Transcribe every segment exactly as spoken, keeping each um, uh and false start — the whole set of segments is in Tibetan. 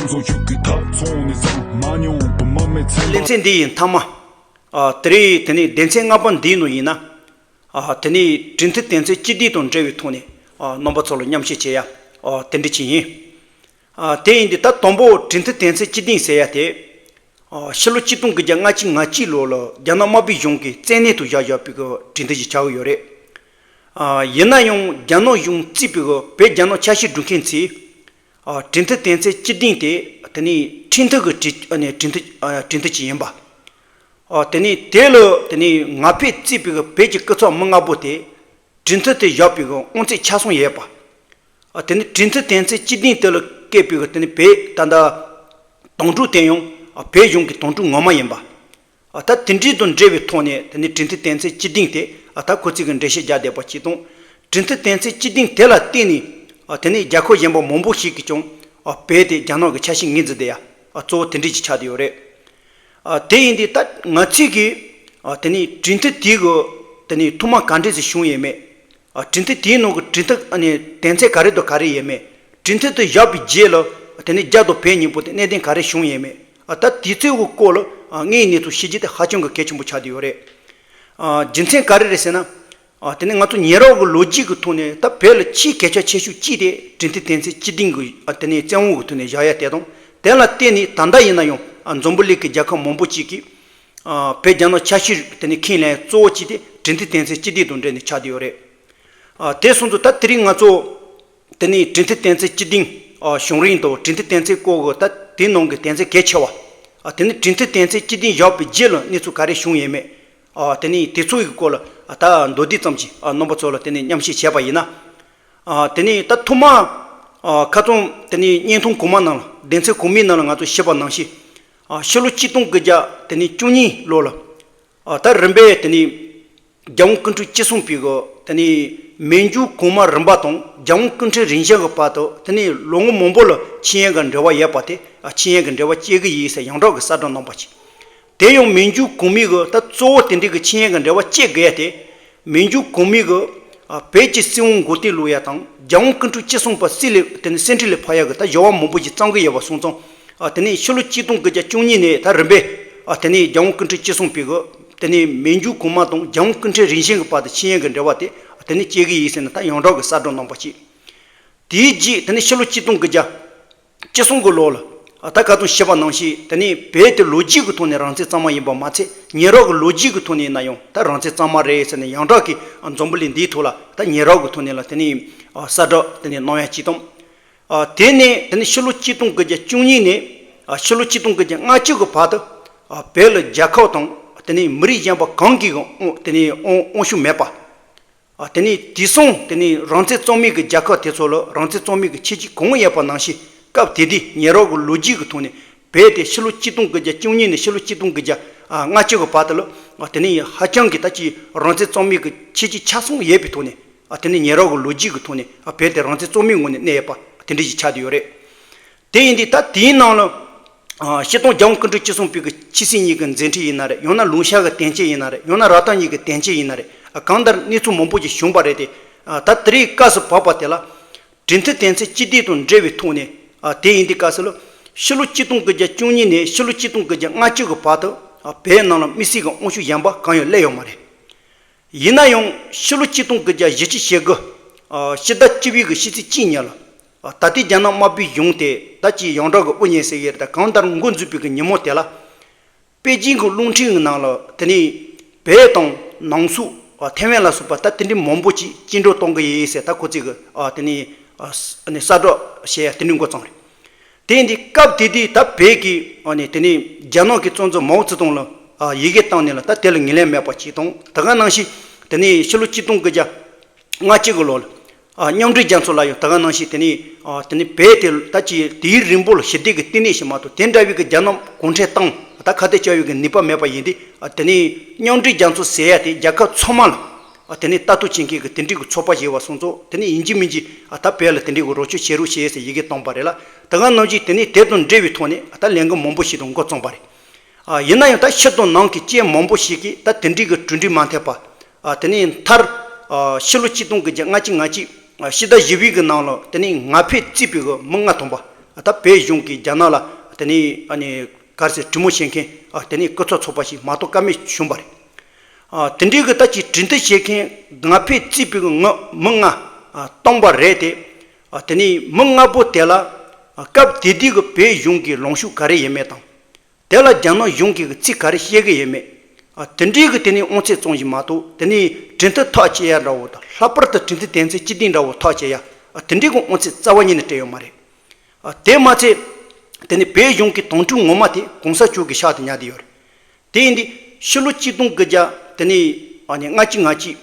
ཚོ་ཆུ་ཀི་ཐག་ཚོང་ནས་ཚང་མ་མྱོང་བུ་མ་མེད་ཚན་པ། ལེ་ཚན་འདི་ཡི་མཐའ་མ། ཨ། དེ་རིང་དེ་ནས་སྡེ་ཚན་ལྔ་པ་འདིའི་ནང་ཡིན་ན། ཨ། དེ་ནས་གྲོས་མཐུན་དོན་ཚན་བཅུ་བདུན་དང་འབྲེལ་བའི་ཐོག་ནས། ཨ། རྣམ་པ་ཚོ་ལ་མཉམ་བཤད་བྱེད་ཡ། ཨ། དེ་འདྲ་ཅིག་ཡིན། ཨ། དེ་ཡིན་དུས་ད་དང་པོ་གྲོས་མཐུན་དོན་ཚན་བཅུ་བདུན་ཟེར་ཡ་དེ། ཨ། ཕྱི་ལོ་ཆིག་སྟོང་དགུ་བརྒྱ་ལྔ་བཅུ་ང་གཅིག་ལོ་ལ་རྒྱ་ནག་དམར་པོའི་གཞུང་གིས་བཙན་གནོན་དུ་བཞག་བཞག་པའི་གི་གྲོས་མཐུན་ཞིག་ཆགས་ཀྱི་ཡོད་རེད། ཨ། ཡིན་ན་ཡང་རྒྱ་ནག་གཞུང་གཙོས་པའི་གི་བོད་རྒྱ་ནག་ཆབ་སྲིད་སྒྲུབ་མཁན་ཚོས། ཨ། གྲོས་མཐུན་དོན་ཚན་བཅུ་བདུན་དེ་དེ་ནས་ཁྲིམས་མཐུན་གྱི་གྲོས་ཨ་ནི་གྲོས་མཐུན་ཨ་གྲོས་མཐུན་ཅིག་ཡིན་པ། ཨ། དེ་ནས་དེ་ལ་དེ་ནས་ང་ཕོད་གཙོས་པའི་བོད་ཀྱི་སྐུ་ཚབ་མི་ལྔ་པོ་དེ་གྲོས་མཐུན་དེ་བཞག་པའི་དབང་ཚད་ཆ་ཚང་ཡོད་པ། ཨ། དེ་ནས་གྲོས་མཐུན་དོན་ཚན་བཅུ་བདུན་དེ་ལ་བཀལ་པའི་དེ་ནས་བོད་ད་ལྟ་དོན་གྲུབ་དེ་ཡང་བོད་གཞུང་གི་དོན་གྲུབ་ངོ་མ་ཡིན་པ། ཨ། ད་དེ་འདྲའི་དང་འབྲེལ་བའི་ཐོག་ནས་དེ་ནས་གྲོས་མཐུན་དོན་ཚན་བཅུ་བདུན་དེ། ཨ། ད་ཁོ་ཚོས་ཀྱི་འགྲེལ་བཤད་རྒྱག་བསྡད་པ་གཅིག་དང་། གྲོས་མཐུན་དོན་ཚན་བཅུ་བདུན་དེ་ལ་བརྟེན་ནས། ཨ། དེ་ནས་རྒྱལ་ཁབ་གཞན་པ་མང་པོ་ཞིག་གིས་ཀྱང་། ཨ། བོད་དེ་རྒྱ་ནག་གི་ཆ་ཤས་ངོས་འཛིན་བསྡད་ཡ། ཨ། གཙོ་བོ་དེ་འདྲ་ཅིག་ཆགས་བསྡད་ཡོད་རེད། ཨ། དེ་ཡིན་དུས་ད་ང་ཚོས་ཀྱིས། ཨ། དེ་ནས་གྲོས་མཐུན་དེའི་གི་དེ་ནས་ཐོག་མ་ག་འདྲ་ཞིག་བྱུང་ཡོད་མེད། ཨ། གྲོས་མཐུན་དེའི་ནང་གི་གྲོས་མཐུན་ཨ་ནི་དོན་ཚན་ག་རེ་དང་ག་རེ་ཡོད་མེད། གྲོས་མཐུན་དེ་བཞག་པའི་རྗེས་ལ་དེ་ནས་རྒྱ་དང་བོད་གཉིས་པོ་དེ་གནད་དོན་ག་རེ་བྱུང་ཡོད་མེད། ཨ། ད་དེ་ཚོའི་གི་སྐོར་ལ། ཨ། དངོས་ཡོད་གནས་ཚུལ་ཤེས་རྒྱུ་དེ་ཧ་ཅང་གི་གལ་ཆེན་པོ་ཆགས་བསྡད་ཡོད་རེད། ཨ། རྒྱུ་མཚན་ག་རེ་རེད་ཟེར་ན། ཨ། དེ་ནས་ང་ཚོ་ཉེ་རབས་ཀྱི་ལོ་རྒྱུས་ཀྱི་ཐོག་ནས་ད་བོད་ལ་ཆེས་གལ་ཆེ་ཆེ་ཤོས་གཅིག་དེ་གྲོས་མཐུན་དོན་ཚན་བཅུ་བདུན་གྱི། ཨ། དེ་ནས་བཙན་དབང་གི་ཐོག་ནས་བཞག་ཡ་དེ་དང་། དེ་ལ་བརྟེན་ནས་ད་ལྟ་ཡིན་ན་ཡང་། ཨ། འཛམ་བུ་གླིང་གི་རྒྱལ་ཁབ་མང་པོ་ཅིག་གིས། ཨ། བོད་རྒྱ་ནག་ཆབ་སྲིད་དེ་ནས་ཁས་ལེན་གཙོ་བོ་གཅིག་དེ་གྲོས་མཐུན་དོན་ཚན་བཅུ་བདུན་དང་འབྲེལ་ནས་ཆགས་བསྡད་ཡོད་རེད། ཨ། དེ་སོང་ཙང་ད་དེ་རིང་ང་ཚོ་དེ་ནས་གྲོས་མཐུན་དོན་ཚན་བཅུ་བདུན། ཨ། བྱུང་རིམ་དང་གྲོས་མཐུན་དོན་ཚན་སྐོར་གྱི་ད་དེའི་ནང་གི་དོན་ཚན་གལ་ཆེ་བ། ཨ། དེ་ནས་གྲོས་མཐུན་དོན་ཚན་བཅུ་བདུན་བཞག་པའི་རྗེས་ལ་གནས་ཚུལ་ག་རེ་བྱུང་ཡོད་མེད། ཨ། དེ་ནས་དེ་ཚོ་ཡི་སྐོར་ལ། ཨ། ད་མདོར་བསྡུས་ཙམ་ཅིག་ཨ། རྣམ་པ་ཚོ་ལ་དེ་ནས་མཉམ་བཤད་བྱས་པ་ཡིན་ན། ཨ། དེ་ནས་ད་ཐོག་མ། ཨ། ཁ་སང་དེ་ནས་བརྙན་ཐུང་གོང་མ་ནང་ལ། སྡེ་ཚན་གོང་མའི་ནང་ལ་ང་ཚོ་ཞུས་པ་ནང་བཞིན། ཨ། ཕྱི་ལོ་ཆིག་སྟོང་དགུ་བརྒྱ་དེ་ནས་བཅུ་གཉིས་ལོ་ལ། ཨ། ད་རིམ་པས་དེ་ནས་རྒྱལ་དབང་སྐུ་ཕྲེང་བཅུ་གསུམ་པའི་གི་དེ་ནས་མན་ཇུ་གོང་མ་རིམ་པ་དང་རྒྱལ་དབང་སྐུ་ཕྲེང་རིམ་བྱོན་གྱི་བར་དུ་དེ་ནས་ལོ་ངོ་མང་པོ་ལ་ཆིངས་ཡིག་གི་འབྲེལ་བ་ཡོད་པ་དེ། ཨ། ཆིངས་ཡིག་གི་འབྲེལ་བ་བཅད་ཀྱི་ཡིན་ཟེར་ཡོངས་གྲགས་ཀྱི་གསལ་བསྒྲགས་གནང་པ་ཅིག་དེ་ཡང་མན་ཇུ་གོང་མའི་གི་ད་གཙོ་བོ་དེ་འདྲའི་གི་ཆིངས་ཡིག་གི་འབྲེལ་བ་བཅད་དགོས་ཡ་དེ། མན་ཇུ་གོང་མའི་གི། ཨ། བོད་ཀྱི་སྲིད་དབང་མགོ་རྟིང་བསླུག་ཡ་དང་རྒྱལ་དབང་སྐུ་ཕྲེང་བཅུ་གསུམ་པ་སྲིད་ལས་དེ་ནས་གསེར་ཁྲི་ལས་ཕབ་ཡ་གི་ད་བྱ་བ་མང་པོ་ཞིག་བརྩམས་ཀྱི་ཡོད་པ་སོང་ཙང་། ཨ། དེ་ནས་ཕྱི་ལོ་ཆིག་སྟོང་དགུ་བརྒྱ་བཅུ་གཉིས་ནས་ད་རིམ་པས། ཨ། དེ་ནས་རྒྱལ་དབང་སྐུ་ཕྲེང་བཅུ་གསུམ་པའི་གི་དེ་ནས་མན་ཇུ་གོང་མ་དང་རྒྱལ་དབང་སྐུ་ཕྲེང་རིམ་བྱོན་གྱི་བར་དུ་ཆིངས་ཡིག་གི་འབྲེལ་བ་དེ། ཨ། དེ་ནས་བཅད་ཀྱི་ཡིན་ཟེར་ནས་ད་ཡོངས་གྲགས་ཀྱི་གསལ་བསྒྲགས་གནང་པ་ཅིག་དེའི་རྗེས་དེ་ནས་ཕྱི་ལོ་ཆིག་སྟོང་དགུ་བརྒྱ་བཅུ་གསུམ་གྱི་ལོ་ལ། ཨ། ད་ཁ་སང་ཞུས་པ་ནང་བཞིན་དེ་ནས་བོད་དེ་ལོ་རྒྱུས་ཀྱི་ཐོག་ནས་རང་བཙན་གཙང་མ་ཡིན་པ་མ་ཚད། ཉེ་རབས་ཀྱི་ལོ་རྒྱུས་ཀྱི་ཐོག་ནས་ཡིན་ན་ཡང་ད་རང་བཙན་གཙང་མ་རེད་ཟེར་ནས་ཡོངས་གྲགས་ཀྱི། ཨ། འཛམ་བུ་གླིང་འདིའི་ཐོག་ལ་ད་ཉེ་རབས་ཀྱི་ཐོག་ནས་ལ་དེ་ནས། ཨ། གསལ་བསྒྲགས་དེ་ནས་གནང་ཡ་གཅིག་དང་། ཨ། དེ་ནས་དེ་ནས་ཕྱི་ལོ་ཆིག་སྟོང་དགུ་བརྒྱ་བཅུ་གཉིས་ནས། ཨ། ཕྱི་ལོ་ཆིག་སྟོང་དགུ་བརྒྱ་ལྔ་བཅུ་གི་བར་དུ། ཨ། བོད་ལ་རྒྱལ་ཁབ་དང་དེ་ནས་མི་རིགས་གཞན་པ་གང་གི་གི་དབང་དེ་ནས་དབང་དབང་ཤུགས་མེད་པ། ཨ། དེ་ནས་དེང་སང་དེ་ནས་རང་བཙན་གཙང་མའི་གི་རྒྱལ་ཁབ་དེ་ཚོ་ལ་རང་བཙན་གཙང་མའི་གི་ཆོས་བརྒྱུད་གང་ཡོད་པ་ནང་བཞིན། སྐབས་དེ་དུས་ཉེ་རབས་ཀྱི་ལོ་རྒྱུས་ཀྱི་ཐོག་ནས་བོད་དེ་ཕྱི་ལོ་ཆིག་སྟོང་དགུ་བརྒྱ་བཅུ་གཉིས་ནས་ཕྱི་ལོ་ཆིག་སྟོང་དགུ་བརྒྱ་ལྔ་བཅུ་གི་བར་དུ་ལ། ཨ། དེ་ནས་ཧ་ཅང་གི་ད་ཅིག་རང་བཙན་གཙང་མའི་གི་ཆོས་བརྒྱུད་ཆ་ཚང་ཡོད་པའི་ཐོག་ནས། ཨ། དེ་ནས་ཉེ་རབས་ཀྱི་ལོ་རྒྱུས་ཀྱི་ཐོག་ནས། ཨ། བོད་དེ་རང་བཙན་གཙང་མའི་ངོས་ནས་གནས་ཡོད་པ་དེ་འདྲ་ཞིག་ཆགས་བསྡད་ཡོད་རེད། དེ་ཡིན་དུས་ད་དེའི་ནང་ལ། ཨ། སྤྱིར་བཏང་རྒྱལ་དབང་སྐུ་ཕྲེང་བཅུ་གསུམ་པའི་གི་ཆོས་སྲིད་གཉིས་ཀྱི་མཛད་འཕྲིན་ཡིན་ན་རེད། ཡང་ན་ལུང་ཤར་གྱི་དོན་རྐྱེན་ཡིན་ན་རེད། ཡང་ན་རབ་བཏང་གཉིས་ཀྱི་དོན་རྐྱེན་ཡིན་ན་རེད། ཨ། གང་ལྟར་གནས་ཚུལ་མང་པོ་ཞིག་བྱུང་བ་རེད་དེ། ཨ། ད་དེ་རིང་སྐབས་སུ་བབས་པ་དེ་ལ། གྲོས་མཐུན་དོན་ཚན་བཅུ་བདུན་དང་འབྲེལ་བའི་ཐོག་ནས། ཨ། དེ་ཡིན་དུས་སྐབས་སུ་ལ། ཕྱི་ལོ་ཆིག་སྟོང་དགུ་བརྒྱ་བཅུ་གཉིས་ནས་ཕྱི་ལོ་ཆིག་སྟོང་དགུ་བརྒྱ་ལྔ་བཅུ་གི་བར་དུ། ཨ། བོད་ནང་ལ་དམིགས་བསལ་གྱི་དབང་ཤུགས་གཞན་པ་གང་ཡང་སླེབས་ཡོད་མ་རེད། ཡིན་ན་ཡང་ཕྱི་ལོ་ཆིག་སྟོང་དགུ་བརྒྱ་བཞི་བཅུ་ཞེ་དགུ། ཨ། ཕྱི་ཟླ་བཅུ་པའི་གི་ཕྱི་ཚེས་གཅིག་ཉིན་ལ། ཨ། ད་ལྟའི་རྒྱ་ནག་དམར་པོའི་གཞུང་དེ་ད་ཅིག་ཡོངས་གྲགས་ཀྱི་དབུ་བརྙེས་ཟེར་གྱི་རེད། ད་གང་ལྟར་འགོ་འཛུགས་པའི་གི་ཉིན་མོ་དེ་ལ། པེ་ཅིང་གི་རླུང་འཕྲིན་གྱི་ནང་ལ་དེ་ནས་བོད་དང་ནང་སོག་ཐའེ་ཝན་ལ་སོགས་པ་ད་དེ་འདྲའི་མང་པོ་ཅིག་བཅིངས་འགྲོལ་གཏོང་གི་ཡིན་ཟེར་ད་ཁོ་ཚོས་གི། ཨ། དེ་ནས། ཨ། ས་ཨ་ནི་གསལ་བསྒྲགས་བྱས་ཡ་དེ་འདྲའི་འགོ་བརྩམས་རེད། དེ་ཡིན་དུས་སྐབས་དེ་དུས་ད་བོད་ཀྱི། ཨ་ནི་དེ་ནས་རྒྱ་ནག་གི་གཙོ་འཛིན་མའོ་ཙེ་ཏུང་ལ། ཨ། ཡི་གེ་བཏང་ནས་ལ་ད་དེ་ལ་ངོས་ལེན་མེད་པ་ཅིག་དང་། དེ་ག་ནང་བཞིན་དེ་ནས་ཕྱི་ལོ་ཆིག་སྟོང་དགུ་བརྒྱ་ལྔ་བཅུ་གི་ལོ་ལ། ཨ། མཉམ་འབྲེལ་རྒྱལ་ཚོགས་ལ་ཡང་དེ་ག་ནང་བཞིན་དེ་ནས། ཨ། དེ་ནས་བོད་དེ་ད་ཅིག་དུས་ཡུན་རིང་པོ་ལ་ཞི་བདེ་གི་བསྟི་གནས་ཤིག་མ་གཏོགས་དེ་འདྲ་བའི་གི་རྒྱ་ནག་གུང་ཁྲན་ཏང་ད་ཁ་གཏད་གཅོག་པའི་གི་ནུས་པ་མེད་པ་ཡིན་དུས། ཨ། དེ་ནས་མཉམ་འབྲེལ་རྒྱལ་ཚོགས་ཟེར་ཡ་དེ་རྒྱལ་ཁབ་ཚང་མ་ལ། ཨ། དེ་ནས་ལྟ་རྟོག་བྱེད་མཁན་གྱི་དེ་འདྲའི་གི་ཚོགས་པ་ཞིག་ཡོད་པ་སོང་ཙང་། དེ་ནས་ཡིན་གཅིག་མིན་གཅིག། ཨ། ད་བོད་ལ་དེ་འདྲའི་གི་རོགས་སྐྱོར་བྱེད་རོགས་བྱེད་ཟེར་ཡི་གེ་བཏང་པ་རེད་ལ། དེ་ག་ནང་བཞིན་དེ་ནས་དེ་དང་འབྲེལ་བའི་ཐོག་ནས། ཨ། ད་ལས་འགུལ་མང་པོ་ཞིག་དང་འགོ་བརྩམས་པ་རེད། ཨ། ཡིན་ན་ཡང་ད་ཕྱི་དང་ནང་གི་རྐྱེན་མང་པོ་ཞིག་གིས་ད་དེ་འདྲའི་གི་གྲུབ་འབྲས་མ་ཐེབས་པ། ཨ། དེ་ནས་མཐར། ཨ། ཕྱི་ལོ་ཆིག་སྟོང་དགུ་བརྒྱ་ལྔ་བཅུ་ང་གཅིག། ཨ། ཕྱི་ཟླ་བཞི་པའི་གི་ནང་ལ་དེ་ནས་ང་ཕོད་གཙོས་པའི་གི་མི་ལྔ་ཐམ་པ། ད་བོད་གཞུང་གིས་རྒྱ་ནག་ལ་དེ་ནས་ཨ་ནི་ག་རེ་ཟེར། གྲོས་མོལ་བྱེད་མཁན་ཨ་དེ་ནས་སྐུ་ཚབ་ཚོགས་པ་ཞིག་མ་གཏོགས་བཀའ་མོལ་བྱུང་བ་རེད། ཨ་དེ་འདྲའི་གི་ད་ཅིག་གྲོས་མཐུན་བྱེད་མཁན་ང་ཕོད་བརྩིས་པའི་གི་ང་མི་ལྔ་ཨ་བཏང་བ་རེད་དེ། ཨ་དེ་ནས་མི་ལྔ་པོ་དེ་ལ་ཨ་སྐབས་དེ་དུས་གི་བོད་གཞུང་གི་ལངས་ཕྱོགས་ག་རེ་ཡིན་མིན་དང་། དེ་ལ་རྒྱ་ནག་གཞུང་གིས་ཚིག་ག་རེ་བཤད་གི་ཡོད་མེད། ཨ་དེ་འདྲའི་གི་དེ་ནས་དབང་ཚད་བཙོང་བཞིན་མ་གཏོགས། དེ་ནས་གྲོས་མཐུན་ཐག་བཅད་ཡ་འདྲ་བོ་དང་། ལྷག་པར་དུ་གྲོས་མཐུན་དོན་ཚན་བཅུ་བདུན་འདྲ་བོ་ཐག་བཅད་ཡ། ཨ་དེ་འདྲའི་གི་དབང་ཚད་རྩ་བ་ཉིད་ནས་སྤྲད་ཡོད་མ་རེད། ཨ་དེ་མ་ཚད། དེ་ནས་བོད་གཞུང་གི་དོན་གྲུབ་ངོ་མ་དེ་གོང་ས་མཆོག་གི་ཕྱག་ཏུ་ཉར་བསྡད་ཡོད་རེད། དེ་ཡིན་དུས་ཕྱི་ལོ་ཆིག་སྟོང་དགུ་བརྒྱ་དེ་ནས་ཨ་ནི་ལྔ་གཅིག་ལྔ་གཅིག་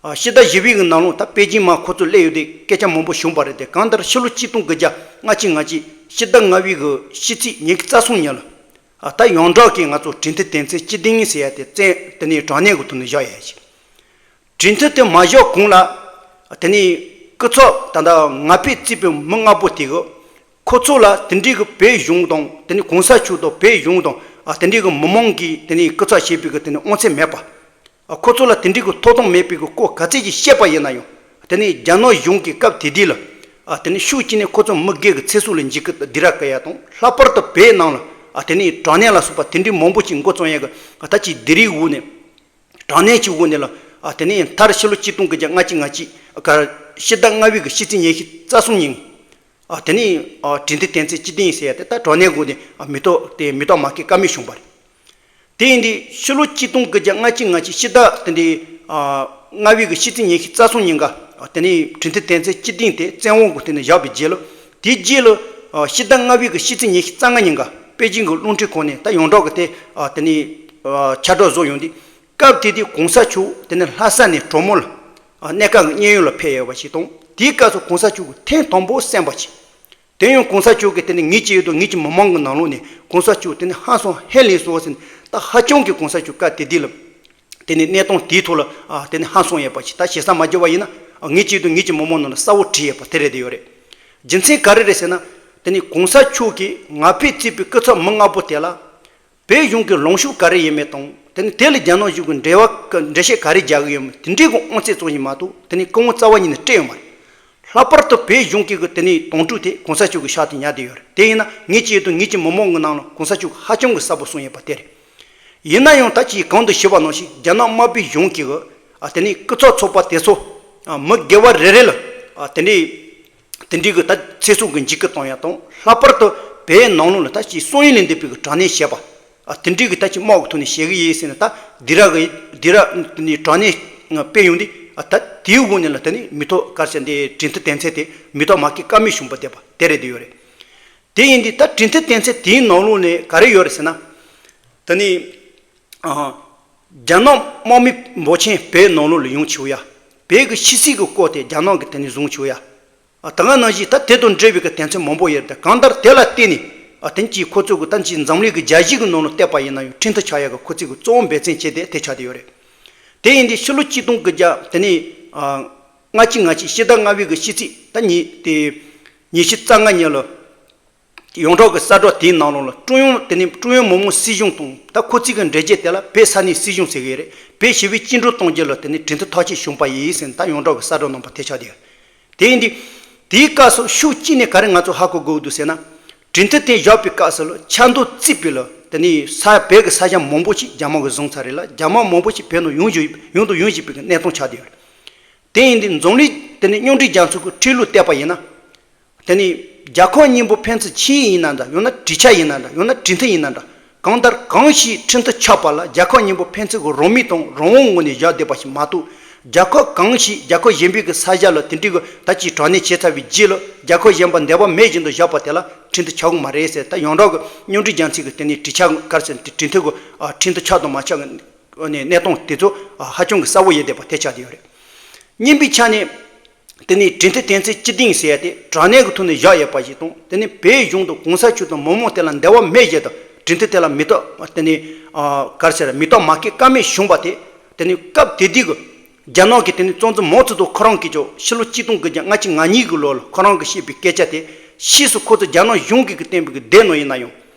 ཕྱི་ཟླ་བཞི་པའི་གི་ནང་ལོགས་ད་པེ་ཅིན་མར་ཁོ་ཚོ་སླེབས་ཡོང་དུས་སྐད་ཆ་མང་པོ་བྱུང་བ་རེད་དེ། གང་ལྟར་ཕྱི་ལོ་ཆིག་སྟོང་དགུ་བརྒྱ་ལྔ་གཅིག་ལྔ་གཅིག་ཕྱི་ཟླ་ལྔ་པའི་གི་ཕྱི་ཚེས་ཉི་ཤུ་རྩ་གསུམ་ཉིན་ལ། ཨ་ད་ཡོངས་གྲགས་ཀྱིས་ང་ཚོ་གྲོས་མཐུན་དོན་ཚན་བཅུ་བདུན་ཟེར་ཡ་དེ་བཙན་དེ་ནས་དྲང་གནས་ཀྱི་ཐོག་ནས་བཞག་ཡ་ཞིག་གྲོས་མཐུན་དེ་མ་བཞག་གོང་ལ། དེ་ནས་སྐུ་ཚབ་ད་ལྟ་ང་ཕོད་བརྩིས་པའི་མི་ལྔ་པོ་དེ་གི་ཁོ་ཚོ་ལ་དེ་འདྲའི་གི་བོད་གཞུང་དང་། དེ་ནས་གོང་ས་མཆོག་དང་བོད་གཞུང་དང་། ཨ་དེ་འདྲའི་གི་མི་མང་གིས་དེ་ནས་སྐུ་ཚབ་བྱས་པའི་གི་དེ་ནས་དབང་ཚད་མེད་པ། ཨ་ཁོ་ཚོ་ལ་དེ་འདྲའི་གི་ཐོབ་ཐང་མེད་པའི་གི་སྐོར་ག་ཚད་ཅིག་བཤད་པ་ཡིན་ན་ཡང་། དེ་ནས་རྒྱ་ནག་གཞུང་གིས་སྐབས་དེ་དུས་ལ། ཨ་དེ་ནས་ཤུགས་ཀྱིས་ནས་ཁོ་ཚོ་མི་སྒེར་གྱི་ཚེ་སྲོག་ལ་འཇིགས་སྐུལ་སྡིགས་ར་བསྐུལ་ཡ་དང་། ལྷག་པར་དུ་བོད་ནང་ལ་ཨ་དེ་ནས་དྲག་གནོན་ལ་སོགས་པ་དེ་འདྲའི་མང་པོ་ཅིག་འགོ་བརྩམས་ཡ་གི་ཨ་ད་ཅིག་སྡིགས་རའི་འོག་ནས། དྲག་གནོན་གྱི་འོག་ནས་ལ། ཨ་དེ་ནས་མཐར་ཕྱི་ལོ་ཆིག་སྟོང་དགུ་བརྒྱ་ལྔ་གཅིག་ལྔ་གཅིག་ཕྱི་ཟླ་ལྔ་པའི་གི་ཕྱི་ཚེས་ཉི་ཤུ་རྩ་གསུམ་ཉིན། ཨ་དེ་ནས་ཨ་གྲོས་མཐུན་དོན་ཚན་བཅུ་བདུན་ཟེར་ཡ་དེ་ད་དྲག་གནོན་འོག་ནས་ཨ་མི་ཐོག་དེ་མི་ཐོག་མ་ཁེལ་བཀའ་མོལ་བྱུང་བ་རེད། དེ་ཡིན་དུས་ཕྱི་ལོ་ཆིག་སྟོང་དགུ་བརྒྱ་ལྔ་གཅིག་ལྔ་གཅིག་ཕྱི་ཟླ་དེ་འདྲའི་ཨ་ལྔ་པའི་གི་ཕྱི་ཚེས་ཉི་ཤུ་རྩ་གསུམ་ཉིན་ག་ཨ་དེ་ནས་གྲོས་མཐུན་དོན་ཚན་བཅུ་བདུན་དེ་བཙན་དབང་གི་སྟེང་ནས་བཞག་པའི་རྗེས་ལ། དེའི་རྗེས་ལ་ཨ་ཕྱི་ཟླ་ལྔ་པའི་གི་ཕྱི་ཚེས་ཉི་ཤུ་རྩ་ལྔ་ཉིན་ག་པེ་ཅིང་གི་རླུང་འཕྲིན་ཁང་ནས་ད་ཡོངས་གྲགས་ཀྱི་དེ་ཨ་དེ་ནས་ཨ་ཁྱབ་བསྒྲགས་བཟོ་ཡོང་དུས། སྐབས་དེ་དུས་གོང་ས་མཆོག་དེ་ནས་ལྷ་ས་ནས་གྲོས་མོལ་ཨ་གནས་སྐབས་ཀྱི་མཉན་ཡོད་ལ་ཕེབས་ཡོད་པ་ཞིག་དང་། དེའི་སྐབས་སུ་གོང་ས་མཆོག་གིས་ཐེངས་དང་པོ་གསན་པ་ཞིག་དེ་ཡང་གོང་ས་མཆོག་གིས་དེ་ནས་ངེད་ཀྱི་ཡུལ་དང་ངེད་ཀྱི་མི་མང་གི་ནང་ལོགས་ནས་གོང་ས་མཆོག་དེ་ནས་ཧང་སང་ཧེ་ལས་སོ་ཟེར་ནས། ད་ཧ་ཅང་གི་གོང་ས་མཆོག་སྐབས་དེ་དུས་ལ་དེ་ནས་གནས་སྟངས་དེའི་ཐོག་ལ་ཨ་དེ་ནས་ཧང་སང་ཡོད་པ་ཞིག་ད་ཞེ་ས་མ་བརྗོད་པ་ཡིན་ན། ཨ་ངེད་ཀྱི་ཡུལ་དང་ངེད་ཀྱི་མི་མང་ནང་ལ་གསལ་བོ་བྲིས་ཡོད་པ་དེ་རེད་བསྡད་ཡོད་རེད། རྒྱུ་མཚན་ག་རེ་རེད་ཟེར་ན། དེ་ནས་གོང་ས་མཆོག་གིས་ང་ཕོད་བརྩིས་པའི་སྐུ་ཚབ་མི་ལྔ་པོ་དེ་ལ། བོད་གཞུང་གི་ལངས་ཕྱོགས་ག་རེ་ཡིན་མིན་དང་། དེ་ནས་དེ་ལ་རྒྱ་ནག་གཞུང་གིས་འགྲེལ་བ་ག་འགྲེལ་བཤད་ག་རེ་རྒྱག་གི་ཡོད་མེད། དེ་འདྲའི་གི་དབང་ཚད་བཙོང་བཞིན་མ་གཏོགས། དེ་ནས་སྐུ་ངོ་རྩ་བ་ཉིད་ནས་སྤྲད་ཡོད་མ་རེད། ལྷག་པར་དུ་བོད་གཞུང་གི་གི་དེ་ནས་དོན་གྲུབ་དེ་གོང་ས་མཆོག་གི་ཕྱག་ཏུ་ཉར་བསྡད་ཡོད་རེད། དེ་ཡིན་ན་ངེད་ཀྱི་ཡུལ་དང་ངེད་ཀྱི་མི་མང་གི་ནང་ལ་གོང་ས་མཆོག་གིས་ཧ་ཅང་གི་གསལ་པོ་གསུངས་ཡོད་པ་དེ་རེད། ཡིན་ན་ཡང་ད་ཅིག་གོང་དུ་ཞུས་པ་ནང་བཞིན་རྒྱ་ནག་དམར་པོའི་གཞུང་གིས་གི་ཨ་དེ་ནས་སྐུ་ཚབ་ཚོགས་པ་དེ་ཚོ་ཨ་མི་སྒེར་བ་རེ་རེ་ལ་ཨ་དེ་འདྲའི། དེ་འདྲའི་གི་ད་ཚེ་སྲོག་གི་འཇིགས་སྐུལ་གཏོང་ཡ་དང་། ལྷག་པར་དུ་བོད་ནང་ལོགས་ལ་ད་ཅིག་སང་ཉིན་ལས་འདས་པའི་གི་དྲག་གནོན་བྱས་པ། ཨ་དེ་འདྲའི་གི་ད་ཅིག་དམག་གི་ཐོག་ནས་བྱེད་གི་ཡིན་ཟེར་ནས། ད་སྡིགས་ར་གི་སྡིགས་ར་ནི་དྲག་གནོན་སྤེལ་ཡོང་དུས། ཨ་ད་དེའི་འོག་ནས་ལ་དེ་ནས་མི་ཐོག་ག་རེ་ཟེར། འདི་གྲོས་མཐུན་དོན་ཚན་དེ་མི་ཐོག་མ་ཁེལ་བཀའ་མོལ་བྱུང་བ་བསྡད་པ་དེ་རེད་བསྡད་ཡོད་རེད། དེ་ཡིན་དུས་ད་གྲོས་མཐུན་དོན་ཚན་དེའི་ནང་ལོགས་ནས་ག་རེ་ཡོད་རེད་ཟེར་ན། དེ་ནས་ཨ་རྒྱ་ནག་དམག་མི་འབོར་ཆེན་བོད་ནང་ལོགས་ལ་ཡོང་བཅུག་ཡ། བོད་ཀྱི་ཕྱི་སྲིད་ཀྱི་སྐོར་དེ་རྒྱ་ནག་གིས་དེ་ནས་བཟུང་བཅུག་ཡ། ཨ་ད་ག་ནང་བཞིན་ད་དེ་དང་འབྲེལ་བའི་གི་དོན་ཚན་མང་པོ་ཡོད་རེད་དེ། གང་ལྟར་དེ་ལ་བརྟེན་ནས་ཨ་དེ་ནས་ཅིག་ཁོ་ཚོ་གི་ད་ཅིག་འཛམ་གླིང་གི་རྒྱལ་སྤྱི་གི་ནང་ལ་བལྟས་པ་ཡིན་ན་ཡང་ཁྲིམས་ཐག་ཆོད་ཡ་གི་ཁོ་ཚོ་གི་གཙོ་བོ་འབད་བརྩོན་བྱས་ཏེ་དེ་ཆགས་བསྡད་ཡོད་རེད། དེ་ཡིན་དུས་ཕྱི་ལོ་ཆིག་སྟོང་དགུ་བརྒྱ་དེ་ནས་ཨ་ལྔ་གཅིག་ལྔ་གཅིག་ཕྱི་ཟླ་ལྔ་པའི་གི་ཕྱི་ཚེས་ད་ཉི་དེ་ཉི་ཤུ་རྩ་ལྔ་ཉིན་ལ། ཡོངས་གྲགས་ཀྱི་གསལ་བསྒྲགས་དེའི་ནང་ལོགས་ལ་ཀྲུང་དབྱང་དེ་ནས་ཀྲུང་དབྱང་མི་དམངས་སྲིད་གཞུང་དང་། ད་ཁོ་ཚོའི་གི་འགྲེལ་བརྗོད་དེ་ལ་བོད་ས་གནས་སྲིད་གཞུང་ཟེར་གི་རེད། བོད་ཞི་བའི་བཅིངས་འགྲོལ་གཏོང་རྒྱུ་ལ་དེ་ནས་གྲོས་མཐུན་ཐག་གཅོད་བྱུང་པ་ཡིན་ཟེར་ནས་ད་ཡོངས་གྲགས་ཀྱི་གསལ་བསྒྲགས་རྣམ་པ་དེ་ཆགས་བསྡད་ཡོད། དེ་ཡིན་དུས་དེའི་སྐབས་སུ་ཤུགས་གཅིག་ནས་ག་རེ་ང་ཚོ་ཧ་གོ་དགོས་འདུག་ཟེར་ན། གྲོས་མཐུན་དེ་བཞག་པའི་སྐབས་སུ་ལ་ཆབ་མདོ་རྩིས་པའི་ལ་དེ་ནས་ས་བོད་ཀྱི་ས་ཆ་མང་པོ་ཞིག་རྒྱ་དམག་གིས་བཟུང་ཚར་རེད་ལ། རྒྱ་དམག་མང་པོ་ཞིག་བོད་ནང་ཡོང་བཞིན་ཡོང་དང་ཡོང་བཞིན་པའི་གི་གནས་སྟངས་ཆགས་བསྡད་ཡོད། དེ་ཡིན་དུས་འཛམ་གླིང་དེ་ནས་མཉམ་འབྲེལ་རྒྱལ་ཚོགས་ཀྱི་ཁྲིམས་ལུགས་བལྟས་པ་ཡིན་ན། དེ་ནས་རྒྱལ་ཁབ་གཉིས་པོ་ཕན་ཚུན་ཆིངས་ཡིག་ཡིན་ན་འདྲ། ཡང་ན་གྲོས་འཆར་ཡིན་ན་འདྲ། ཡང་ན་གྲོས་མཐུན་ཡིན་ན་འདྲ། གང་ལྟར་གང་ཞིག་ཁྲིམས་མཐུན་ཆགས་པ་ལ་རྒྱལ་ཁབ་གཉིས་པོ་ཕན་ཚུན་གྱི་རང་མོས་དང་རང་དབང་ངོས་ནས་བཞག་བསྡད་པ་ཞིག་མ་གཏོགས། རྒྱལ་ཁབ་གང་ཞིག་རྒྱལ་ཁབ་གཞན་པའི་གི་ས་ཆ་ལ་དེ་འདྲའི་གི་ད་ཅིག་དྲག་གནོན་བྱས་ཚར་བའི་རྗེས་ལ་རྒྱལ་ཁབ་གཞན་པ་འདོད་པ་མེད་བཞིན་དུ་བཞག་པ་དེ་ལ་ཁྲིམས་མཐུན་ཆགས་ཀྱི་མ་རེད་ཟེར། ད་ཡོངས་གྲགས་ཀྱི་མཉམ་འབྲེལ་རྒྱལ་ཚོགས་ཀྱི་དེ་ནས་གྲོས་འཆར་ག་རེ་ཟེར། དེ་གྲོས་མཐུན་གྱི་ཨ་ཁྲིམས་མཐུན་ཆགས་དང་མ་ཆགས་ཀྱི་གནས་སྟངས་དེ་ཚོ་ཨ་ཧ་ཅང་གི་གསལ་བོ་ཡོད་བསྡད་པ་དེ་ཆགས་བསྡད་ཡོད་རེད། གཉིས་པའི་ཆ་ནས། དེ་ནས་གྲོས་མཐུན་དོན་ཚན་བཅུ་བདུན་ཟེར་ཡ་དེ་དྲག་གནོན་གྱི་ཐོག་ནས་བཞག་ཡོད་པ་ཞིག་དང་། དེ་ནས་བོད་གཞུང་དང་གོང་ས་མཆོག་དང་མི་མང་དེ་ལ་འདོད་པ་མེད་བཞིན་དུ་གྲོས་མཐུན་དེ་ལ་མེ་ཏོག་དེ་ནས་ཨ་ག་རེ་ཟེར། མེ་ཏོག་མ་སྐྱེས་ཀ་མེད་བྱུང་བ་དེ། དེ་ནས་སྐབས་དེ་དུས་ཀྱི་རྒྱ་ནག་གི་དེ་ནས་གཙོ་འཛིན་མའོ་ཙེ་ཏུང་ཁོ་རང་གིས་ཀྱང་ཕྱི་ལོ་ཆིག་སྟོང་དགུ་བརྒྱ་ལྔ་བཅུ་ང་གཉིས་ཀྱི་ལོ་ལ་ཁོ་རང་གིས་བཤད་པའི་སྐད་ཆ་དེ། ཕྱིས་སུ་ཁོ་ཚོ་རྒྱ་ནག་གཞུང་གིས་ཀྱི་བཏོན་པའི་གི་དེབ་ནང་ཡིན་ན་ཡང་།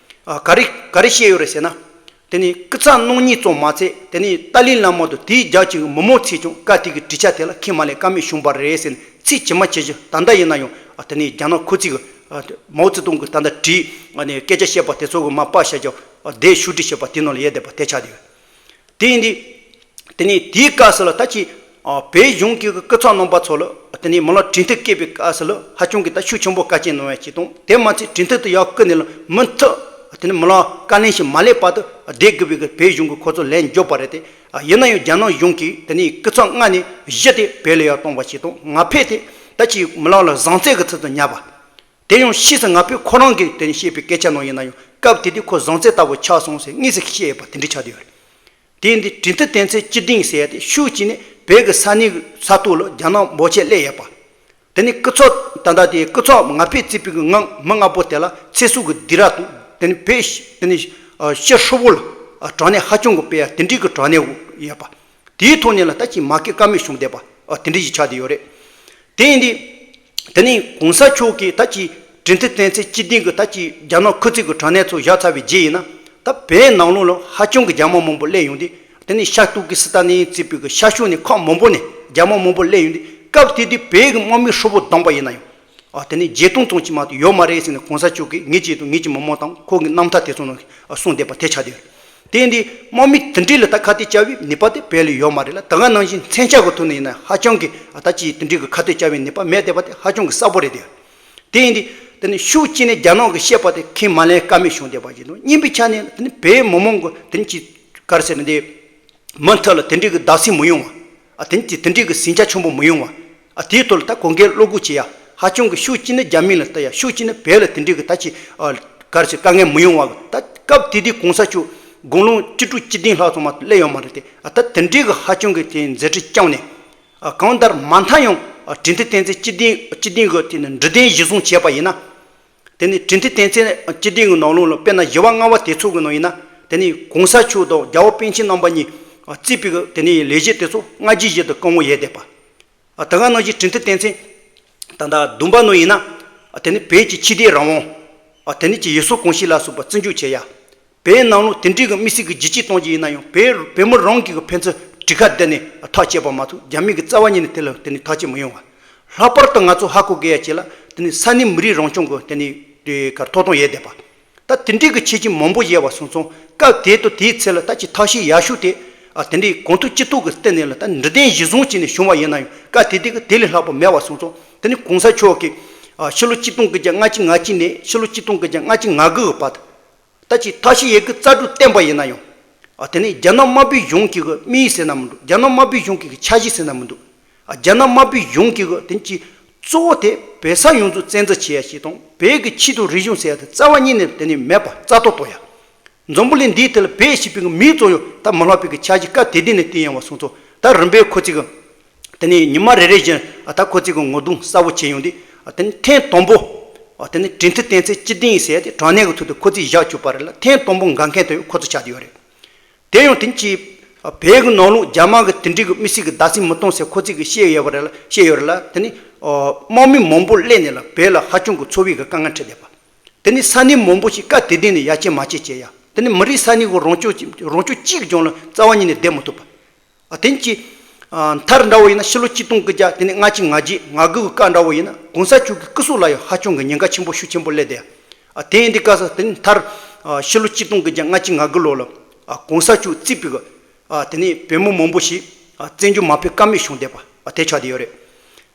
ཨ་ག་རེ་ག་རེ་བཤད་ཡོད་རེད་ཟེར་ན། དེ་ནས་སྐུ་ཚབ་རྣམ་གཉིས་ཙམ་མ་ཚད། དེ་ནས་ཏཱ་ལའི་བླ་མ་དང་དེའི་རྒྱབ་ཀྱི་མི་མང་ཚོས་ཀྱང་སྐབས་དེ་གི་གྲོས་འཆར་དེ་ལ་ཁས་མ་ལེན་ཀ་མེད་བྱུང་བ་རེད་ཟེར་ནས། ཚིག་ཇི་མ་ཇི་བཞིན་ད་ལྟ་ཡིན་ན་ཡང་ཨ་དེ་ནས་རྒྱ་ནག་ཁོ་ཚོས་ཀྱི་ ཨ་མའོ་ཙེ་ཏུང་གི་ད་ལྟ་བྲིས་ཨ་ནི་སྐད་ཆ་བཤད་པ་དེ་ཚོ་གི་མ་པ་ཤ་རྒྱ་ཨ་དེ་ཤུགས་སྒྲིལ་བྱེད་པ་དེ་ནང་ལ་ཡོད་བསྡད་པ་དེ་ཆགས་བསྡད་ཡོད། དེ་ཡིན་དུས། དེ་ནས་དེའི་སྐབས་སུ་ལ་ད་ཅི། ཨ་བོད་གཞུང་གི་སྐུ་ཚབ་རྣམ་པ་ཚོ་ལ་དེ་ནས་མི་ལ་གྲོས་མཐུན་བཀོད་པའི་སྐབས་སུ་ལ་ཧ་ཅང་གི་ད་ཤུགས་ཆེན་པོ་བཀའ་བཀྱོན་གནང་བ་ཞིག་དང་། དེ་མ་ཚད་གྲོས་མཐུན་དེ་ཡར་བསྐུར་ནས་ལ་མུ་མཐུད་དེ་ནས་མི་ལ་བཀའ་ལན་ཞིག་མ་སླེབས་བར་དུ་བསྡད་དགོས་པའི་གི་བོད་གཞུང་གི་ཁོ་ཚོ་ལན་འཇོག་པ་རེད་དེ། ཨ་ཡིན་ན་ཡང་རྒྱ་ནག་གཞུང་གིས་དེ་ནས་སྐུ་ཚབ་མངགས་ནས་གཞི་དེ་བོད་ལ་ཡར་བཏང་བ་ཞིག་དང་། ང་ཕོད་དེ་ད་ཅི་མི་ལ་ལ་བཟང་བཙན་གི་ཚུལ་དུ་ཉར་བ། དེ་ཡང་ཕྱིས་སུ་ང་ཕོད་ཁོ་རང་གིས་དེ་ནས་བཤད་པའི་སྐད་ཆ་ནང་ཡིན་ན་ཡང་སྐབས་དེ་དུས་ཁོ་བཟང་བཙན་ལྟ་བུ་ཆགས་སོང་ཟེར་དངོས་སུ་བཤད་ཡོད་པ་དེ་འདྲ་ཆགས་བསྡད་ཡོད་རེད། དེ་ཡིན་དུས་གྲོས་མཐུན་དོན་ཚན་བཅུ་བདུན་ཟེར་ཡ་དེ་ཤུགས་ཀྱིས་ནས་བོད་ཀྱི་ས་གནས་ས་ཐོག་ལ་རྒྱ་ནག་འབོར་ཆེན་སླེབས་ཡོད་པ། དེ་ནས་སྐུ་ཚབ་ད་ལྟ་དེ་སྐུ་ཚབ་ང་ཕོད་བརྩིས་པའི་གི་ངང་མི་ལྔ་པོ་དེ་ལ་ཚེ་སྲོག་གི་སྡིགས་ར་དང་། དེ་ནས་བོད་ཤི་དེ་ནས་ཨ་ཤི་ཧྲིལ་བོ་ལ་ཨ་དྲག་གནོན་ཧ་ཅང་གི་སྤེལ་ཡ་དེ་འདྲའི་གི་དྲག་གནོན་ཡོད་པ། དེའི་ཐོག་ནས་ལ་ད་ཅི་མ་སྐད་ཀ་མེད་བྱུང་བསྡད་པ་ཨ་དེ་འདྲ་ཞིག་ཆགས་བསྡད་ཡོད་རེད། དེ་ཡིན་དུས། དེ་ནས་གོང་ས་མཆོག་གིས་ད་ཅི་གྲོས་མཐུན་དོན་ཚན་བཅུ་བདུན་གི་ད་ཅི་རྒྱ་ནག་ཁུ་ཚུར་གི་དྲག་གནོན་ཚོ་བཞག་ཚར་བའི་རྗེས་ཡིན་ན། ད་བོད་ནང་ལོགས་ལ་ཧ་ཅང་གི་རྒྱ་དམག་མང་པོ་སླེབས་ཡོང་དུས། དེ་ནས་ཤར་ཏུར་ཀི་སི་ཐན་ནས་བརྩིས་པའི་གི་ཤར་ཕྱོགས་ནས་ཁག་མང་པོ་ནས་རྒྱ་དམག་མང་པོ་སླེབས་ཡོང་དུས། སྐབས་དེ་དུས་བོད་ཀྱི་དམག་མི་ཧྲིལ་བོ་བསྡོམས་པ་ཡིན་ན་ཡང་། ཨ་དེ་ནས་བརྒྱད་སྟོང་ཙམ་ཅིག་མ་གཏོགས་ཡོད་མ་རེད་ཟེར་ནས་གོང་ས་མཆོག་གིས་ངེད་ཀྱི་དང་ངེད་ཀྱི་མི་མང་དང་ཁོ་གི་རྣམ་ཐར་དེ་ཚོ་ནང་གསུངས་བསྡད་པ་དེ་ཆགས་བསྡད་ཡོད། དེ་ཡིན་དུས་དམག་མི་དེ་འདྲའི་ལ་ད་ཁ་གཏད་བཅག་པའི་ནུས་པ་དེ་བོད་ལ་ཡོད་མ་རེད་ལ། ད་ག་ནང་བཞིན་མཚོན་ཆ་གི་ཐོག་ནས་ཡིན་ན་ཧ་ཅང་གི་ད་ཅིག་དེ་འདྲའི་གི་ཁ་གཏད་བཅག་པའི་ནུས་པ་མེད་བསྡད་པ་དེ་ཧ་ཅང་གི་གསལ་པོ་རེད་དེ། དེ་ཡིན་དུས་དེ་ནི་ཤུགས་ཀྱིས་ནས་རྒྱ་ནག་གི་བཤད་པ་དེ་ཁས་མ་ལེན་ཀ་མེད་བྱུང་བསྡད་པ་ཡིན་ནོ། གཉིས་པའི་ཆ་ནས་དེ་ནི་བོད་མི་མང་གི་དེ་ནི་ཅིག་ག་རེ་ཟེར་ན་དེ། མུ་མཐུད་ལ་དེ་འདྲའི་གི་བདག་སྲིད་མི་ཡོང་བ། ཨ་དེ་ནི་དེ་འདྲའི་གི་ཟིང་ཆ་ཆེན་པོ་མི་ཡོང་བ། ཨ་དེའི་ཐོག་ལ་ད་གོ་འགན་བློ་འགུག་བྱེད་ཡ་ཧ་ཅང་གི་ཤུགས་ཀྱིས་ནི་རྒྱ་མི་ལ་ལྟ་ཡ། ཤུགས་ཀྱིས་ནི་བོད་ལ་དེ་འདྲའི་གི་ད་ཅི་ཨ་ག་རེ་ཟེར་དཀའ་ངལ་མི་ཡོང་བ་གི། ད་སྐབས་དེ་དུས་གོང་ས་མཆོག་དགུང་ལོ་བཅུ་དྲུག་བཅུ་བདུན་ལྷག་ཙམ་མ་གཏོགས་སླེབས་ཡོད་མ་རེད་དེ། ཨ་ད་དེ་འདྲའི་གི་ཧ་ཅང་གི་དེ་མཛད་འཕྲིན་བསྐྱངས་ནས། ཨ་གང་ལྟར་མ་མཐའ་ཡང་ཨ་གྲོས་མཐུན་དོན་ཚན་བཅུ་བདུན་བཅུ་བདུན་གི་དེ་ནི་འབྲུ་དོན་གཞི་བཟུང་བྱས་པ་ཡིན་ན། དེ་ནི་གྲོས་མཐུན་དོན་ཚན་སྤྱི་དོན་གྱི་ནང་ལོགས་ལ་དཔེར་ན་བཞི་པ་ལྔ་པ་དེ་ཚོ་གི་ནང་ཡིན་ན། དེ་ནི་གོང་ས་མཆོག་དང་རྒྱལ་བ་པཎ་ཆེན་རྣམ་པ་གཉིས་བརྩིས་པའི་གི་དེ་ནི་ལས་བྱེད་དེ་ཚོ་སྔ་རྗེས་བཞིན་དུ་བཀའ་དབང་ཡོད་བསྡད་པ། ཨ་ད་ག་ནང་བཞིན་གྲོས་མཐུན་དོན་ཚན་ད་ལྟ་བདུན་པ་ནང་ཡིན་ན། དེ་ནི་བོད་ཀྱི་ཆོས་དད་རང་དབང་། དེ་ནི་ཀྱི་ཡུལ་སྲོལ་གོམས་གཤིས་ལ་སོགས་པ་བརྩི་འཇོག་བྱེད་ཡ། བོད་ནང་ལོགས་དེ་འདྲའི་གི་དམིགས་བསལ་གྱི་རྒྱལ་སྤྱི་གཏོང་རྒྱུ་ཡིན་ན་ཡང་བོད་བོད་མི་རང་གི་གི་ཕན་ཚུན་གྲོས་ཁ་བསྡད་ནས་ཐག་བཅད་པ་མ་གཏོགས་རྒྱ་མི་གི་རྩ་བ་ཉིད་ནས་དེ་ལ་དེ་ནི་ཐག་གཅོད་མི་ཡོང་བ། ལྷག་པར་དུ་ང་ཚོ་ཧ་གོ་དགོས་ཡ་གཅིག་ལ་དེ་ནི་ས་གནས་མི་རིགས་རང་སྐྱོང་གི་དེ་ནི་དེ་གར་ཐོབ་ཐང་ཡོད་བསྡད་པ། ད་དེ་འདྲའི་གི་ཁྱད་ཆོས་མང་པོ་ཡོད་པ་སོང་ཙང་སྐབས་དེ་དང་དེའི་ཚེ་ལ་ད་ཅི་ཐབས་ཤེས་ཡག་ཤོས་དེ་ཨ་དེ་འདྲའི་གོང་ཐོག་སྤྱི་ཚོགས་ཀྱི་སྟེང་ནས་ལ་ད་འབྲུ་དོན་གཞི་བཟུང་བྱས་ནས་བྱུང་བ་ཡིན་ན་ཡང་སྐབས་དེ་དུས་ཀྱི་དེ་ལས་ལྷག་པ་མེད་པ་སོང་ཙང་། དེ་ནི་གོང་ས་མཆོག་གིས་ཨ་ཕྱི་ལོ་ཆིག་སྟོང་དགུ་བརྒྱ་ལྔ་བཅུ་ང་གཅིག་ནས་ཕྱི་ལོ་ཆིག་སྟོང་དགུ་བརྒྱ་ལྔ་བཅུ་ང་དགུ་གི་བར་དུ། ད་ཅི་ཐབས་ཤེས་ཡོད་རྒུ་རྩལ་སྤྲུགས་བསྟན་པ་ཡིན་ན་ཡང་། ཨ་དེ་ནི་རྒྱ་ནག་དམར་པོའི་གཞུང་གི་གི་དམིགས་ཡུལ་ཟེར་ན་མི་འདུག་རྒྱ་ནག་དམར་པོའི་གཞུང་གི་གི་འཆར་གཞི་ཟེར་ན་མི་འདུག་ཨ་རྒྱ་ནག་དམར་པོའི་གཞུང་གི་གི་དེ་ཅི་གཙོ་བོ་དེ་བོད་ས་ཡོངས་རྫོགས་བཙན་འཛུལ་བྱེད་ཡ་ཞིག་དང་བོད་ཀྱི་ཆོས་དང་རིག་གཞུང་ཟེར་ཡ་དེ་རྩ་བ་ཉིད་ནས་དེ་ནི་མེད་པ་རྩ་གཏོར་གཏོང་ཡ། འཛམ་བུ་གླིང་འདིའི་ཐད་ལ་བོད་ཞེས་པའི་གི་མིང་ཙམ་ཡང་ད་མ་ལྷག་པའི་གི་འཆར་གཞི་སྐབས་དེ་དུས་ནས་བཏིང་ཡོད་པ་སོང་ཙང་། ད་རིམ་པས་ཁོ་ཚོས་གི་དེ་ནས་ཉི་མ་རེ་རེ་བཞིན་ཨ་ད་ཁོ་ཚོས་གི་ངོ་གདོང་གསལ་པོ་བྱས་ཡོང་དུས། ཨ་དེ་ནས་ཐེངས་དང་པོ། ཨ་དེ་ནས་གྲོས་མཐུན་དོན་ཚན་བཅུ་བདུན་ཟེར་ཡ་དེ་དྲག་གནོན་གྱི་ཐོག་ཏུ་ཁོ་ཚོས་བཞག་བཅུག་པ་རེད་ལ། ཐེངས་དང་པོ་འགན་འཁྱེར་དེ་ཁོ་ཚོ་ཆགས་བསྡད་ཡོད་རེད། དེ་ཡང་དེ་ནས་ཅིག་ཨ་བོད་ཀྱི་ནང་ལོགས་རྒྱ་དམར་གྱི་དེ་འདྲའི་གི་དམིགས་བསལ་གྱི་བདག་སྲིད་མི་གཏོང་ཟེར་ཁོ་ཚོས་གི་བཤད་ཡོད་པ་རེད་ལ། བཤད་ཡོད་རེད་ལ། དེ་ནས་ཨ་དམག་མི་མང་པོ་སླེབས་ནས་ལ་བོད་ལ་ཧ་ཅང་གི་ཚོར་བའི་གི་དཀའ་ངལ་འཕྲད་བསྡད་པ། དེ་ནས་ས་གནས་མང་པོ་ཞིག་སྐབས་དེ་དུས་ནས་ཡར་རྒྱས་མར་རྒྱས་བྱས་ཡ། དེ་ནས་མི་རིགས་ས་གནས་ཀྱི་རང་སྐྱོང་རང་སྐྱོང་གཅིག་ཀྱང་ལ་རྩ་བ་ཉིད་ནས་བསྡད་མི་ཐུབ་པ། ཨ་དེ་ནས་ཅིག་ཨ་མཐར་འདྲ་བོ་ཡིན་ན་ཕྱི་ལོ་ཆིག་སྟོང་དགུ་བརྒྱ་དེ་ནས་ལྔ་བཅུ་ང་བརྒྱད་ང་དགུ་གི་སྐབས་འདྲ་བོ་ཡིན་ན་གོང་ས་མཆོག་གི་སྐུ་སྲོག་ལ་ཡང་ཧ་ཅང་གི་ཉེན་ཁ་ཆེན་པོ་ཤུགས་ཆེན་པོ་སླེབས་ཏེ། ཨ་དེ་ཡིན་དུས་སྐབས་སུ་དེ་ནས་མཐར་ཨ་ཕྱི་ལོ་ཆིག་སྟོང་དགུ་བརྒྱ་ལྔ་བཅུ་ང་དགུ་ལོ་ལ་ཨ་གོང་ས་མཆོག་བརྩིས་པའི་གི་ཨ་དེ་ནས་བོད་མི་མང་པོ་ཞིག་ཨ་བཙན་བྱོལ་མ་ཕེབས་ཀ་མེད་བྱུང་བསྡད་པ་ཨ་དེ་ཆགས་བསྡད་ཡོད་རེད།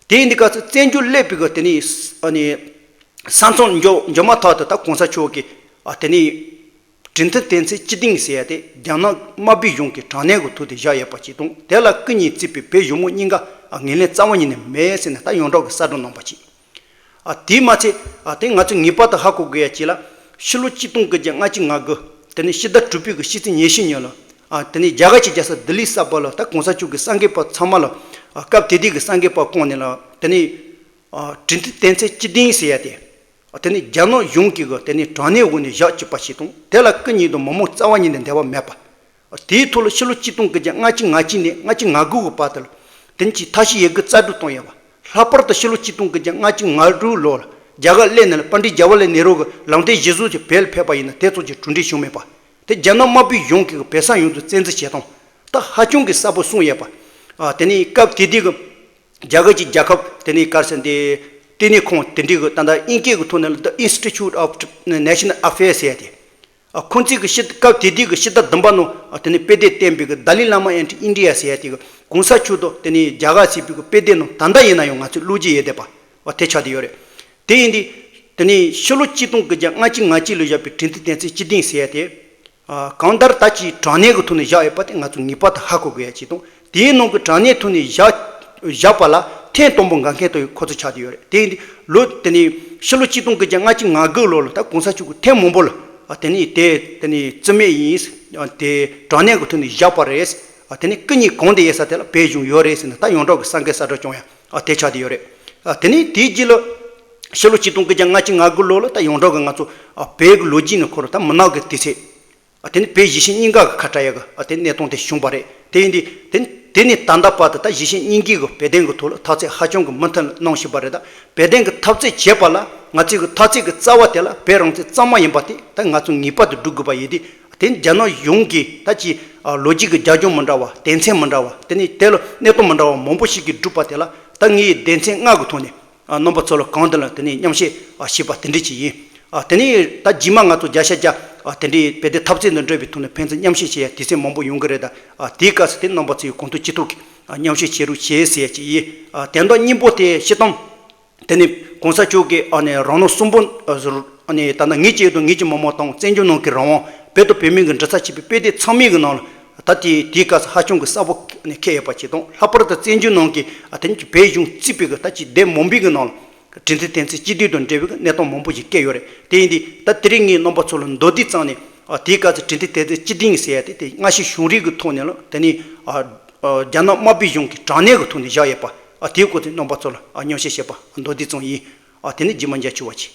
དེ་ཡིན་དུས་སྐབས་སུ་བཙན་བྱོལ་སླེབས་པའི་གི་དེ་ནས་ཨ་ནི་ས་མཚམས་འཇོག་འཇོག་མ་ཐག་ཏུ་ད་གོང་ས་མཆོག་གིས་ཨ་དེ་ནས། གྲོས་མཐུན་དོན་ཚན་བཅུ་བདུན་ཟེར་ཡ་དེ་རྒྱ་ནག་དམར་པོའི་གཞུང་གིས་དྲག་གནོན་གྱི་ཐོག་ཏུ་བཞག་ཡོད་པ་ཞིག་དང་། དེ་ལ་སྐུ་ཉིད་བརྩིས་པའི་བོད་གཞུང་མང་གཉིས་ཀ་ངོས་ལེན་རྩ་བ་ཉིད་ནས་མེད་ཟེར་ནས་ད་ཡོངས་གྲགས་ཀྱི་གསལ་བསྒྲགས་གནང་པ་ཞིག་ཨ་དེས་མ་ཚད་ཨ་དེ་ང་ཚོས་ངེས་པར་དུ་ཧ་གོ་དགོས་ཡ་ཅིག་ལ། ཕྱི་ལོ་ཆིག་སྟོང་དགུ་བརྒྱ་ལྔ་བཅུ་ང་དགུ་དེ་ནས་ཕྱི་ཟླ་དྲུག་པའི་གི་ཕྱི་ཚེས་ཉི་ཤུ་ཉིན་ལ། ཨ་དེ་ནས་རྒྱ་གར་གྱི་རྒྱལ་ས་ལྡི་ལི་གསར་པ་ལ་ད་གོང་ས་མཆོག་གིས་གསར་འགོད་པ་ཚང་མ་ལ་ཨ་སྐབས་དེ་དུས་ཀྱི་གསར་འགོད་པ་བསྐོངས་ནས་ལ་དེ་ནས་ཨ་གྲོས་མཐུན་དོན་ཚན་བཅུ་བདུན་ཟེར་ཡ་དེ། དེ་ནི་རྒྱ་ནག་གཞུང་གིས་གི་དེ་ནི་དྲག་གནོན་འོག་ནས་བཞག་བཅུག་པ་ཞིག་དང་། དེ་ལ་སྐུ་ཉིད་དང་མི་མང་རྩ་བ་ཉིད་ནས་འབྲེལ་བ་མེད་པ། དེའི་ཐོག་ལ་ཕྱི་ལོ་ཆིག་སྟོང་དགུ་བརྒྱ་ལྔ་བཅུ་ང་གཅིག་ནས་ལྔ་བཅུ་ང་དགུ་གི་བར་དུ་ལ། དེ་ནི་ཅིག་ཐབས་ཤེས་ཡོད་རྒུ་རྩལ་སྤྲུགས་བཏང་ཡོད་པ། ལྷག་པར་དུ་ཕྱི་ལོ་ཆིག་སྟོང་དགུ་བརྒྱ་ལྔ་བཅུ་ང་དྲུག་ལོ་ལ་རྒྱ་གར་སླེབས་ནས་ལ་པཎ་ཌི་ཇ་ཝ་ལལ་ནེ་རུ་གི་ལམ་སྟོན་གཞི་བཟུང་གིས་བོད་ལ་ཕེབས་པ་ཡིན་ན་དེ་ཚོ་ཅིག་གྲུབ་འབྲས་བྱུང་མེད་པ། དེ་རྒྱ་ནག་དམར་པོའི་གཞུང་གིས་བོད་ས་ཡོངས་སུ་བཙན་འཛུལ་བྱེད་སྟངས་ད་ཧ་ཅང་གི་གསལ་པོ་གསུངས་ཡོད་པ། ཨ་དེ་ནི་སྐབས་དེ་དུས་ཀྱི་རྒྱ་གར་གྱི་རྒྱལ་ཁབ་དེ་ནི་ག་རེ་ཟེར་འདི་ ལྟེ་གནས་ཁང་དེ་འདྲའི་གི་ད་ལྟ་དབྱིན་སྐད་ཀྱི་ཐོག་ནས་The Institute of National Affairs ཟེར་ཡ་དེ། ཨ་ཁོང་ཚོས་གི་ཕྱི་སྐབས་དེ་དུས་ཀྱི་ཕྱི་ཟླ་བདུན་པ་ནང་ཨ་དེ་ནས་དཔེ་དེབ་བསྟན་པའི་གི་Dalai Lama and India ཟེར་ཡ་དེ་གི་གོང་ས་མཆོག་དང་དེ་ནས་རྒྱ་གར་ཟེར་བའི་གི་དཔེ་དེབ་ནང་ད་ལྟ་ཡིན་ན་ཡང་ང་ཚོས་ཀློག་རྒྱུ་ཡོད་བསྡད་པ་བ་དེ་ཆགས་བསྡད་ཡོད་རེད། དེ་ཡིན་དུས་དེ་ནས་ཕྱི་ལོ་ཆིག་སྟོང་དགུ་བརྒྱ་ལྔ་བཅུ་ང་གཅིག་ལོ་བཞག་པའི་ཁྲིན་ཏུའུ་དོན་ཚན་བཅུ་བདུན་ཟེར་ཡ་དེ། ཨ་གང་ལྟར་ད་ཅིག་དྲང་གནས་ཀྱི་ཐོག་ནས་བཞག་ཡོད་པ་དེ་ང་ཚོ་ངེས་པར་དུ་ཧ་གོ་དགོས་ཡ་ཅིག་དང་དེའི་ནང་གི་དྲང་གནས་ཐོག་ནས་བཞག་བཞག་པ་ལ་ཐེངས་དང་པོ་འགལ་མཁན་དུ་ཁོ་ཚོ་ཆགས་བསྡད་ཡོད་རེད། དེ་ཡིན་དུས་ལོ་དེ་ནས་ཕྱི་ལོ་ཆིག་སྟོང་དགུ་བརྒྱ་ལྔ་བཅུ་ང་དགུ་ལོ་ལ་ད་གོང་ས་མཆོག་གིས་ཐེངས་མང་པོ་ལ་ཨ་དེ་ནས་དེ་དེ་ནས་རྩིས་མེད་ཡིན། ཨ་དེ་དྲང་གནས་ཀྱི་ཐོག་ནས་བཞག་པ་རེད། ཨ་དེ་ནས་སྐུ་ཉིད་གང་དུ་ཡོད་ས་དེ་ལ་བོད་གཞུང་ཡོད་རེད་ཟེར་ནས་ད་ཡོངས་གྲགས་ཀྱི་གསར་འགོད་གསལ་བསྒྲགས་བྱུང་ཡ་ཨ་དེ་ཆགས་བསྡད་ཡོད་རེད། ཨ་དེ་ནས་དེའི་རྗེས་ལ་ཕྱི་ལོ་ཆིག་སྟོང་དགུ་བརྒྱ་ལྔ་བཅུ་ང་དགུ་ལོ་ལ་ད་ཡོངས་གྲགས་ཀྱི་ང་ཚོ་ཨ་བོད་ཀྱི་ལོ་རྒྱུས་ནས་ཁོ་རང་ད་མུན་ནག་གི་དུས་ཚོད། ཨ་དེ་ནི་བོད་གཞིས་བྱེས་གཉིས་ཀ་གི་ཁ་བྲལ་ཡག་གི་ཨ་དེ་གནད་དོན་དེ་བྱུང་བ་རེད། དེ་ཡིན་དུས་དེ་དེ་ནས་ད་ལྟ་བར་དུ་ད་གཞིས་བྱེས་གཉིས་ཀའི་གི་བོད་དོན་གི་ཐོག་ལ་འཐབ་རྩོད་ཧ་ཅང་གི་མུ་མཐུད་གནང་བཞིན་པ་རེད། ད་བོད་དོན་གི་འཐབ་རྩོད་བྱེད་པ་ལ་ང་ཚོའི་གི་འཐབ་རྩོད་གི་རྩ་བ་དེ་ལ་བོད་རང་བཙན་གཙང་མ་ཡིན་པ་དེ་ད་ང་ཚོ་ངེས་པར་དུ་སྒྲུབ་དགོས་པ་ཡིན་དུས་དེ་རྒྱ་ནག་གཞུང་གིས་ད་ཅི་ཨ་ལོ་རྒྱུས་གི་རྒྱབ་ལྗོངས་མི་འདྲ་བ། དོན་ཚན་མི་འདྲ་བ། དེ་ནས་དེ་ལ་གནད་དོན་མི་འདྲ་བ་མང་པོ་ཞིག་གིས་བསྒྲུབས་པ་དེ་ལ་ད་ངས་སྡེ་ཚན་ལྔ་གི་ཐོག་ནས། ཨ་རྣམ་པ་ཚོ་ལ་གང་དུ་ལ་དེ་ནས་མཉམ་བཤད་ཨ་བྱས་པ་དེ་འདྲ་ཅིག་ཡིན། ཨ་དེ་ནས་ད་རྗེས་མ་ང་ཚོ་བརྒྱ་ཆ་བརྒྱ་ཨ་དེ་འདྲའི་བོད་དོན་འཐབ་རྩོད་དང་འབྲེལ་བའི་ཐོག་ནས་ཕན་ཚུན་མཉམ་བཤད་བྱེད་ཡ་དུས་ཚོད་མང་པོ་ཡོང་གི་རེད། ད་ཨ་དེའི་སྐབས་སུ་དེ་རྣམ་པ་ཚོས་གང་ཐུབ་ཅི་ཐུབ་ཀྱིས་ཨ་མཉམ་བཤད་བྱེད་རོགས་བྱེད་ཟེར་ཡ་ཅིག་ཡིན། ཨ་དོན་དག་སྙིང་པོ་དེ་སྤྱིར་བཏང་དེ་ནས་གོང་ས་མཆོག་གིས་ཨ་ནི་རང་སྣང་གསུམ་པོ་ཨ་ཟུར་ཨ་ནི་ད་ནི་ངེད་ཀྱི་ཡུལ་དང་ངེད་ཀྱི་མི་མང་དང་བཙན་བྱོལ་ནང་གི་རང་དབང་བོད་དང་བོད་མིའི་གི་འབྲེལ་ཚབ་བྱེད་པའི་དཔེ་དེབ་ཚང་མའི་གི་ནང་ལ། ད་དེ་དེའི་སྐབས་སུ་ཧ་ཅང་གི་གསལ་པོ་ནས་འཁེལ་ཡོད་པ་ཅིག་དང་། ལྷག་པར་དུ་བཙན་བྱོལ་ནང་གི་ཨ་དེ་ནི་བོད་གཞུང་གཙོས་པའི་གི་ད་ཅིག་སྡེ་མང་པོའི་གི་ནང་ལ་ཁྲིན་ཏུའུ་དོན་ཚན་བཅུ་བདུན་དང་འབྲེལ་བའི་གི་གནད་དོན་མང་པོ་ཞིག་བཀོད་ཡོད་རེད། དེ་ཡིན་དུས་ད་དེ་རིང་ངས་རྣམ་པ་ཚོ་ལ་མདོར་བསྡུས་ཙམ་ནས་ཨ་དེའི་སྐབས་སུ་ཁྲིན་ཏུའུ་དོན་ཚན་བཅུ་བདུན་ཟེར་ཡ་དེ་དེ་སྔ་ཕྱི་གཞུང་རིག་གི་ཐོག་ནས་ལ་དེ་ནི་ཨ་ཨ་རྒྱ་ནག་དམར་པོའི་གཞུང་གི་དྲང་གནས་ཀྱི་ཐོག་ནས་བཞག་ཡོད་པ་ཨ་དེའི་སྐོར་དེ་རྣམ་པ་ཚོ་ལ་ཨ་མཉམ་བཤད་བྱས་པ་མདོར་བསྡུས་ཙམ་ཡིན། ཨ་དེ་ནི་རྗེས་མ་མཇལ་བྱུང་བ་ཅིག